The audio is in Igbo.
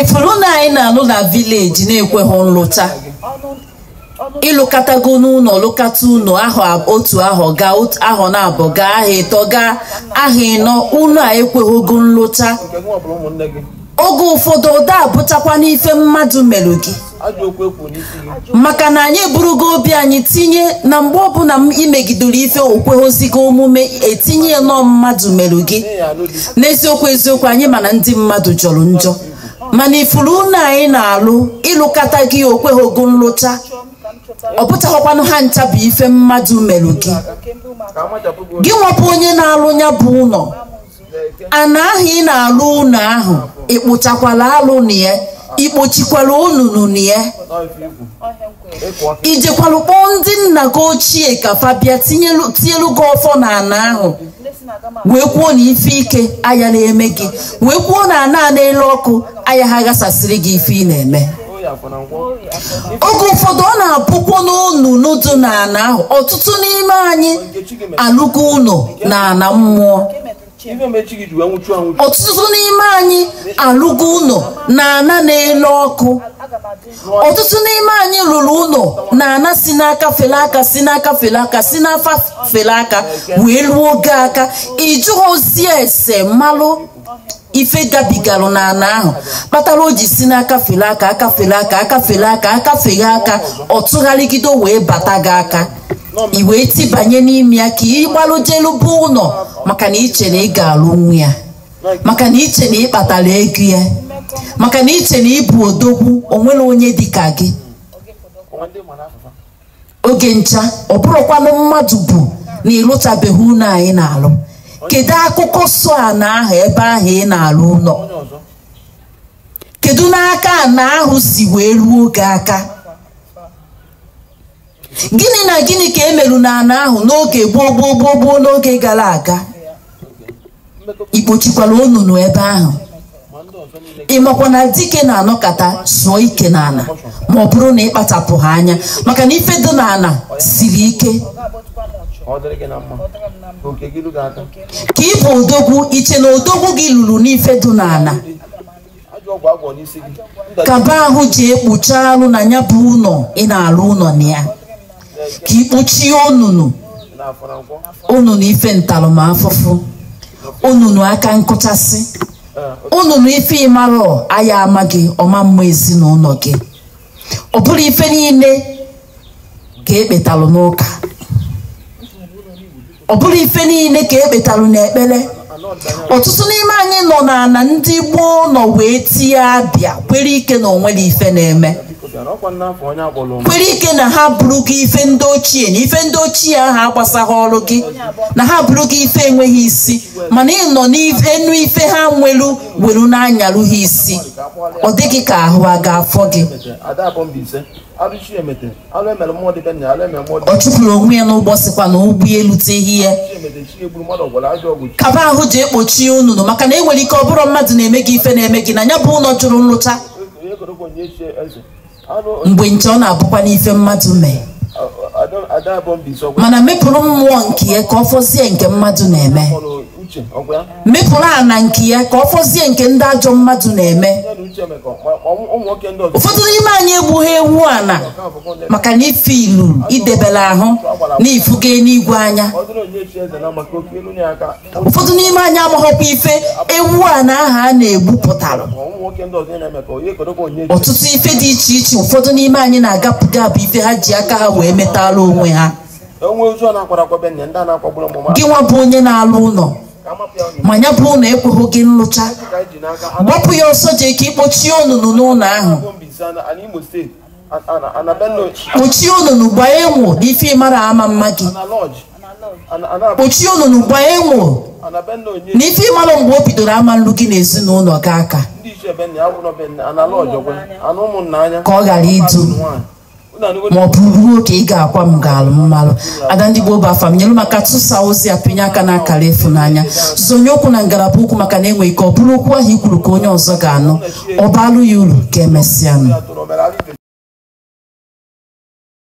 Ifuru na anyị na-alụ na vileji na-ekweghị nlụcha. Ịlụkọtago n'ụlọ lụkata ụlọ ahụ otu ahụ gaa ahụ na-abụ gaa ahụ ịtọ gaa ahụ ịnọ ụlọ a ekweghịgo nlụcha. Oge ụfọdụ ụda abụchakwa n'ife mmadụ merụ gị, maka na anyị eburugo obi anyị tinye na mgbe ọbụla m imegidere ife okweghịzigo omume etinye nọ mmadụ merụ gị. N'eziokwu eziokwu anyị mana ndị mmadụ jọrọ njọ, mana ifuru ụlọ anyị na-alụ ịlụkata gị okweghịgo nlụcha, ọ bụchaghịkwanụ ha ncha bụ ife mmadụ merụ gị. Gị nwapụ onye na-alụ ya bụ ụlọ, ana ahụ ị na-alụ ụlọ ahụ ịkpụchakwala alụ na ya, ikpochikwala onunu na ya, ijekwala kpọọ ndị nna gị ochie ka fa bịa tinyelu gị ọfọ na ana ahụ, wee kwuo na ife ike aya na-eme gị, wee kwuo na ana na-ele ọkụ aya ha ghasasịrị gị ife ị na-eme. Oge ụfọdụ ọ na-abụkwa n'onunu dị n'ana ahụ. Ọtụtụ n'ime anyị alụgo ụlọ na ana mmụọ, ọtụtụ n'ime anyị alụgo ụlọ na ana na-ele ọkụ, ọtụtụ n'ime anyị lụrụ ụlọ na ana si n'aka fele aka, si n'aka fele aka, si n'afa fele aka wee lụọ oge aka. Ịjụghọzi ese mmalụ ife gabigarụ n'ana ahụ kpatara o ji si n'aka fele aka, aka fele aka, aka fele aka, aka feghe aka, ọ tụgharịgido wee bata gị aka, i wee tibanye n'ime ya ka ị gbalụjelu bụ ụlọ, maka na iche na ị ga-alụ nwa ya, maka na iche na ị kpatara ego ya, maka na iche na ị bụ odogwu, onwere onye dị ka gị. Oge ncha ọ bụrụkwanụ mmadụ bụ na ịlụchabeghị ụlọ anyị na-alụ. Kedu akụkọ so ana ahụ ebe ahụ ị na-alụ ụlọ? Kedu n'aka ana ahụ si wee ruo gị aka? Gịnị na gịnị ka emerụ n'ana ahụ n'oge gboo gboo gboo gboo n'oge gara aga? Ikpochikwala onunu ebe ahụ? Ị makwa na dike na-anọkata sụọ ike n'ala ma ọ bụrụ na ịkpachapụ ha anya, maka na ife dị n'ala siri ike. Ka ị bụ odogwu, iche na odogwu gị lụrụ n'ife dị n'ala. Kaba ahụ ji ekpucha alụ na ya bụ ụlọ ị na-alụ ụlọ na ya, ka ikpochie onunu, onunu ife ntaramahụhụ, onunu aka nkụchasị, onunu ife ịmarọ aya ama gị ọma mma ezinụlọ gị. Ọ bụrụ ife niile ka ekpetalụ n'ụka, ọ bụrụ ife niile ka ekpetalụ n'ekpere. Ọtụtụ n'ime anyị nọ n'ana ndị gboo nọ wee tinye abịa kwere ike na onwere ife na-eme, kwere ike na ha bụrụ gị ife ndị ochie, na ife ndị ochie ahụ agbasaghị ọrụ gị, na ha bụrụ gị ife enweghị isi, mana ị nọ n'enu ife ha nwelu welu na-anyarụ ha isi, ọ dịghị ka ahụ a ga-afọ gị. Ọ chụpụrụ onwe ya n'ụgbọ sịkwa na ụgbọ elu teghị ya. Kaba ahụ ji ekpochi ununu, maka na enwere ike ọ bụrụ mmadụ na-eme gị ife na-eme gị na ya bụ ụlọ jụrụ nlụcha. Mgbe nche ọ na-abụkwa n'ife mmadụ mee, mana mepụrụ mmụọ nke ya ka ọ fọzie nke mmadụ na-eme, mepụrụ ana nke ya ka ọ fọzie nke ndị ajọ mmadụ na-eme. Ụfọdụ n'ime anyị egbughị ewu ana maka na ife iluru idebere ahụ na ifuga n'igwe anya. Ụfọdụ n'ime anyị amaghọkwa ife ewu ana ahụ a na-egbu pụtara. Ọtụtụ ife dị iche iche ụfọdụ n'ime anyị na-agapụga bụ ife ha ji aka ha wee metara onwe ha. Gị nwa bụ onye na-alụ ụlọ, ma ya bụ ụlọ ekweghị gị nlụcha, gbapụ ya ọsọ jee ka ịkpọchie onunu n'ụlọ ahụ. Kpochie onunu gbaa enwo n'ife ịmara ama mma gị. Kpochie onunu gbaa enwo n'ife ịmara mgbe o bidoro ama nlu gị na ezinụlọ gị aka, ka ọ ghara idu ma ọ bụ ruo ka ị ga-akwa m ga-alụ mmalụ. Ada ndị gboo bụ afa m, nyere maka tụsa ozi a, pinye aka na akara ịfụnanya, zonye okwu na ngalaba okwu, maka na enwe ike ọ bụrụ okwu ahụ i kwuru ka onye ọzọ ga-anụ, ọ baalụ ya uru. Ka emesịanụ.